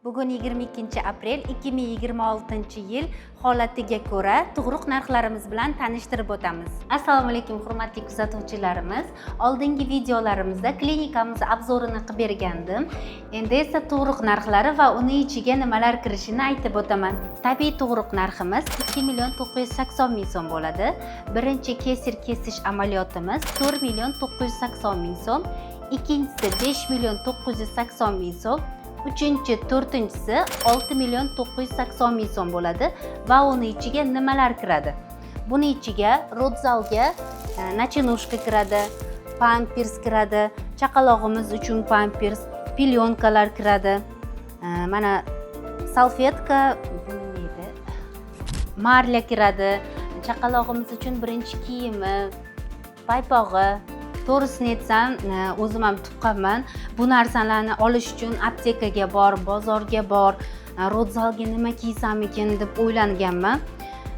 Bugun 22 aprel 2026-yil holatiga ko'ra tug'ruq narxlarimiz bilan tanishtirib o'tamiz. Assalomu alaykum, hurmatli kuzatuvchilarimiz. Oldingi videolarimizda klinikamiz обзор ini qilib bergandim. Endi esa tug'ruq narxlari va uni ichiga nimalar kirishini aytib o'taman. Tabiiy tug'ruq narximiz 2 million 980 ming so'm bo'ladi. Birinchi kesir kesish amaliyotimiz 4 million 980 ming so'm, ikkinchisi 5 million 980 ming so'm, uchinchi, to'rtinchisi 6 million 980 ming so'm bo'ladi. Va uni ichiga nimalar kiradi? Buni ichiga родзал ga ночнушка kiradi, pampers kiradi, chaqalog'imiz uchun pampers, пелёнка lar kiradi. Mana salfetka, bu nima edi? Marlya kiradi, chaqalog'imiz uchun birinchi kiyimi, paypog'i. To'g'risini aytsam, o'zim ham tuqqanman. Bu narsalarni olish uchun aptekaga bor, bozorga bor, родзал ga nima kiysam ekan deb o'ylanganman.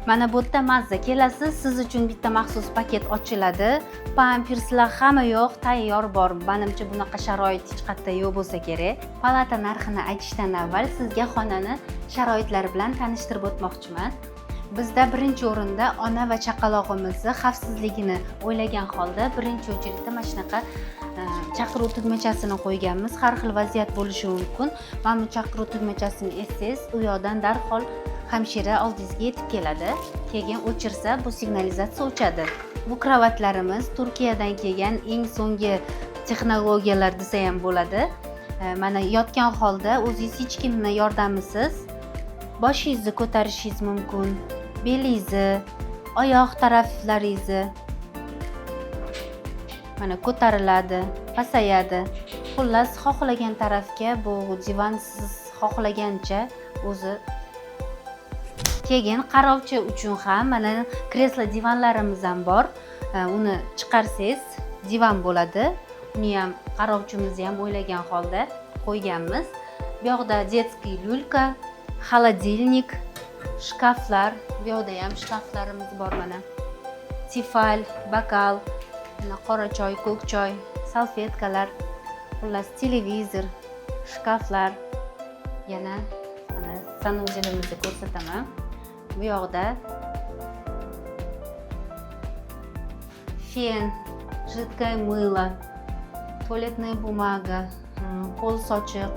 Mana bu yerda mazza kelasiz, siz uchun bitta maxsus paket ochiladi. Pamperslar, hamma yoq tayyor bor. Manimcha, bunaqa sharoit hech qayerda yo'q bo'lsa kerak. Palata narxini aytishdan avval sizga xonani sharoitlari bilan tanishtirib o'tmoqchiman. Bizda birinchi o'rinda ona va chaqalog'imizni xavfsizligini o'ylagan holda birinchi очередь da mana shunaqa chaqiruv tugmachasini qo'yganmiz. Har xil vaziyat bo'lishi mumkin. Mana bu chaqiruv tugmachasini essangiz, u yoqdan darhol hamshira oldingizga yetib keladi. Keyin o'chirsa, bu signalizatsiya o'chadi. Bu kravatlarimiz Turkiyadan kelgan eng so'nggi texnologiyalar desa ham bo'ladi. Mana yotgan holda o'zingiz hech kimni yordamisiz boshingizni ko'tarishingiz mumkin, belingizni, oyoq taraflaringizni mana ko'tariladi, pasayadi. Xullas, xohlagan tarafga bu divan siz xohlagancha o'zi. Keyin qarovchi uchun ham mana kreslo divanlarimiz ham bor. Uni chiqarsangiz, divan bo'ladi. Uni ham, qarovchimizni ham o'ylagan holda qo'yganmiz. Bu yoqda детский люлька, холодильник, shkaflar. Bu yoqda ham shkaflarimiz bor mana. Tefal, bokal, mana qora choy, ko'k choy, salfetkalar, xullas, televizor, shkaflar. Yana mana санузел imizni ko'rsataman. Bu yoqda fen, жидкое мыло, туалетная бумага, qo'l sochiq,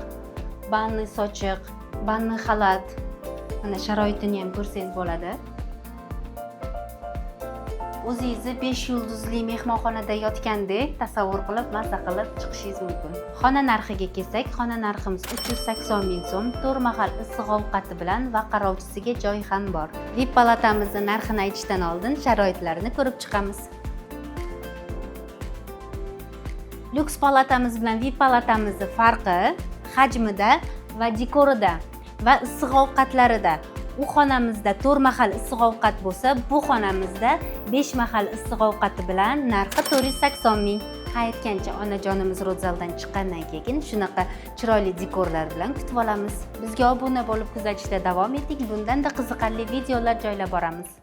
банный sochiq, банный xalat. Mana sharoitini ham ko'rsangiz bo'ladi. O'zingizni 5 yulduzli mehmonxonada yotgandek tasavvur qilib, maza qilib chiqishingiz mumkin. Xona narxiga kelsak, xona narximiz 380 ming so'm, to'rt mahal issiq ovqati bilan va qarovchisiga joy ham bor. VIP palatamizni narxini aytishdan oldin sharoitlarini ko'rib chiqamiz. Lyuks palatamiz bilan VIP palatamizni farqi hajmida va dekorida va issiq ovqatlarida. U xonamizda 4 mahal issiq ovqat bo'lsa, bu xonamizda 5 mahal issiq ovqati bilan narxi 480 ming. Ha, aytgancha, onajonimiz родзал dan chiqqandan keyin shunaqa chiroyli dekorlar bilan kutib olamiz. Bizga obuna bo'lib kuzatishda davom eting. Bundanda qiziqarli videolar joylab boramiz.